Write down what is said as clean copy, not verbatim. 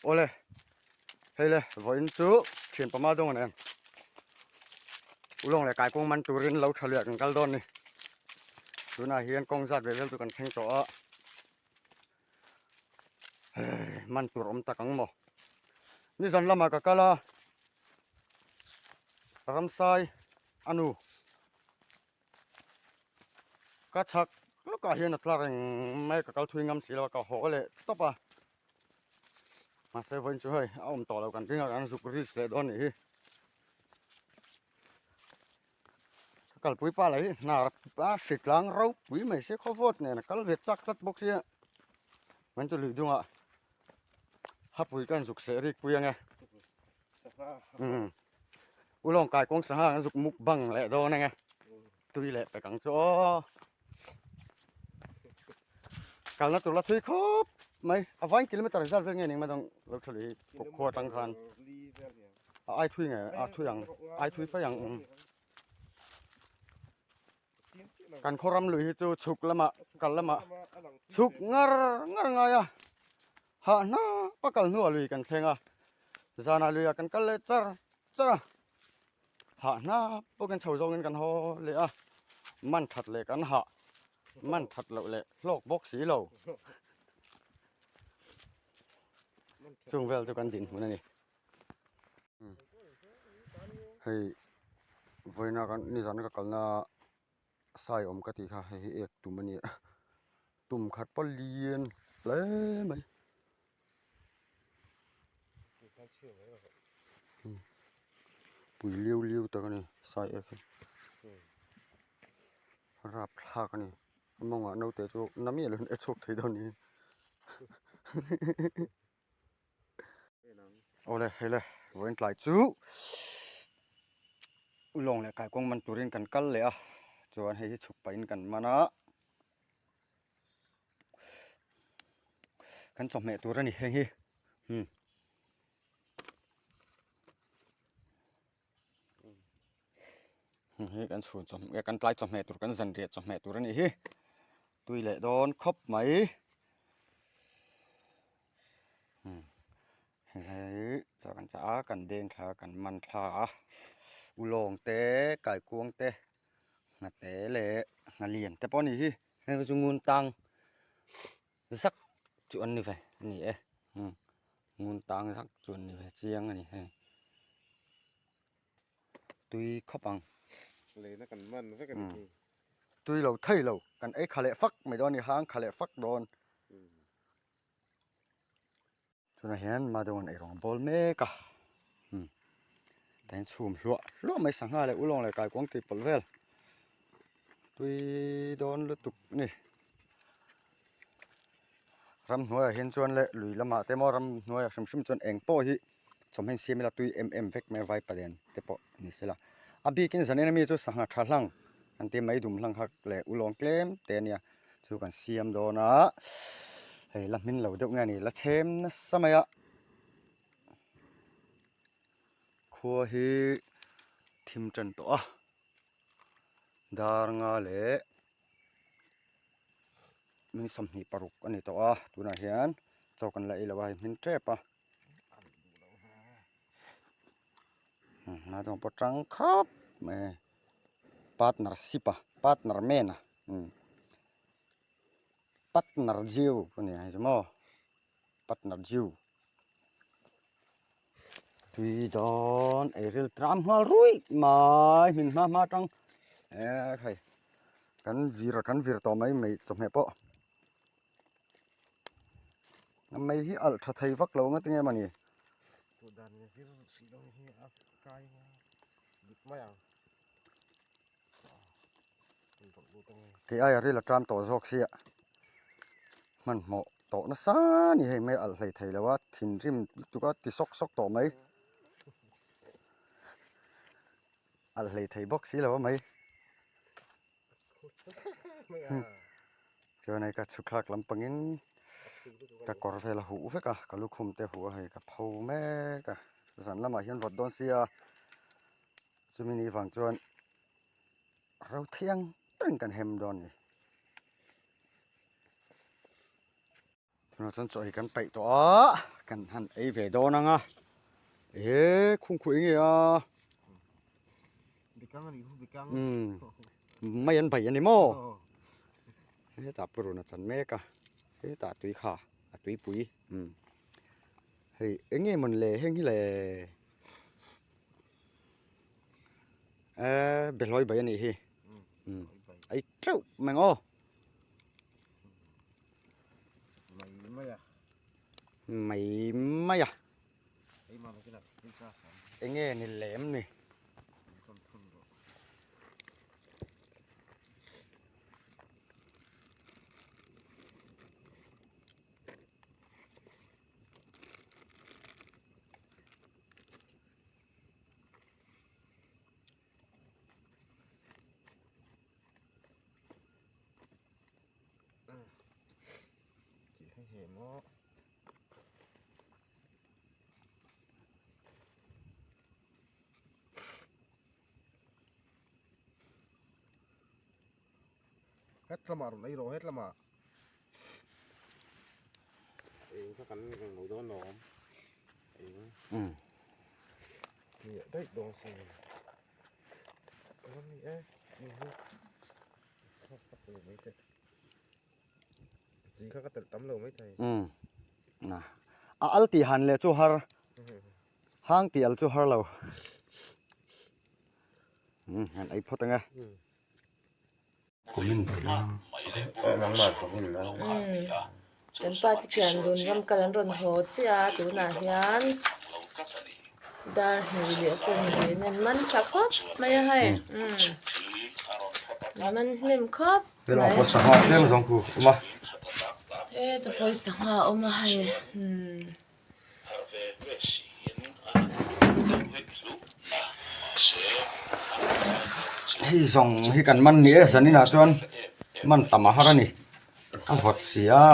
Awle hei le vawiin chu thian pama dawng an em ulawng leh kaikawng man turin lo tha luiah kan kal dawn ni tunah hian kawng zat ve vel chu kan thleng tawh a hei man tur awm tak ang maw nizan lamah ka kal a ramsai a nu. Ka chhak lawkah hian a tla reng mai ka kal thui ngam si lo a ka haw leh tawp a mahse vawiin chu hei a awm tawh lo kan ring a kan zuk risk leh dawn nih hi ka kalpui pa lah hi hnar a hri tlang ropui mai se khaw vawt nen a kal ve chak tlat bawk sia vawiin chu lui dungah hapui ka inzuk seh rik pui ange umm. Ulawng kai kawng sangha an zuk muk bang leh dawn enge tui leh pek ang chu aw kalna tur la thui khawp mai a vain kilometer zat vel nge ning mai dang lo tha lui khua tang khan a ai thui nge a thui ang ai thui fai ang kan khaw ram lui hi chu chhuk lamah kal lamah chhuk ngar ngar ngai a hah hnapa kal hnuah lui kan thleng a zanah luiah kan kal leh char char a hah hnap pawh kan chho zawngin kan haw leh a man that leh kan hah man that loh leh hlawk bawk si lo chung vel chu kan dinhmun a ni. Hei vawiina kan nizan ka kalna sai awm ka tih kha hei hi ek tum a ni a tum khat pawh lian hle mai pui liu liu tak a ni sai ek hi rapthlak a ni a mawngah naute chu na miah lovin a chhuak thei dawn niin. Awle hei le vawiin tlai chu ulawng leh kaikuang man turin kan kal leh a chuan hei hi chhuk pahin kan man a kan chawhmeh tur a ni heng hi umm heng hi kan chhun chawhmeh kan tlai chawhmeh tur kan zanriah chawhmeh tur a nih hi tui leh dawn khawp mai. Hei chaw kan chah a kan deng thla a kan man thla a ulawng te kaikuang te nghate leh nghalian te pawh a ni hi heng te chu ngun tang zak chu an ni ve a ni e ngun tang zak chu an ni ve chiang a ni hei tui khawp ang. Leina kan man vek a ni hi. Tui lo thei lo kan ei kha leh fak mai dawn a ni hang kha leh fak dawn. Tunah hian Madongan eirawng a bawl mek a umm tah hian chhum hluah hluah mai sangha leh ulawng leh kaikuang tih pawlh vel tui dawn lutuk a ni ramhnuaiah hian chuan leh lui lamah te emaw ramhnuaiah hrim hrim chuan eng pawh hi chawhmeh siam ila tui em em vek mai a vaipa len te pawh ni sela a bikin zanin ami chu sangha tha hlang an tia mai dum hlang kha leh ulawng tlem te a nia. Chu kan siam dawn a, hei la hmin lo deuh nge a ni, la chhem nasa mai a, khua hi thim tan tawh a, dar nga leh minute 26 a ni tawh a, tunah hian chaw kan la ei lo a, hei hmin tep a, hnah pawh tang khawp mai a ni. Partnership a partner man a umm partner jiu a ni ang chu maw partner jiu tui dawn ei ril tram nghal ruih mai hmin hma hma atang eh hei kan vir kan vir tawh mai mai chawhmeh pawh mai hi alh tha thei vak lo nga tinge mawni. Kei aia ril a ṭam tawh zawk sia hmanhmawh tawh nasa a ni hei mai alh hlei thei lo a thinrim lutuk a ti sawk sawk tawh mai alh hlei thei bawk si lo a mai chuan hei ka chhuk thlak lampangin ka kawr vel a huh vek a ka lukhum te a huh a hei ka pho mek a zan lamah hian vawt dawn sia chumi ni vang chuan ro thiang reng kan hem dawn a ni. Tunah chuan chaw ei kan peih tawh a, kan han ei ve dawn ang a. Ehe khungkhuh eng nge a? Bikang a nih hu bikang. Umm mai an bai a ni maw? Hetah purun a chan mek a, hetah tui kha a tuipui umm hei eng nge mawn le heng hi le eh behlawi bai a nih hi umm ei teuh mai ang aw. Mai mai a. Enge ni lem ni. Het lamah rawn ei rawh het lamah eng kha kan eng lo dawn lawm eng daih dawn sin A al tih han leh chu har hang tih al chu har lo han ei phawt ang e. Kan pa te thian dun ram kal an rawn haw chiah a tunah hian dar hnih leh a chanve in an man tha khawp mai a hei an man hnem khawp mai sangha tlem zawng khu awm a heta pawh hi sangha a awm a hei Hei zawng hi kan man ni e zaninah chuan man tam a har a ni a vawt si a.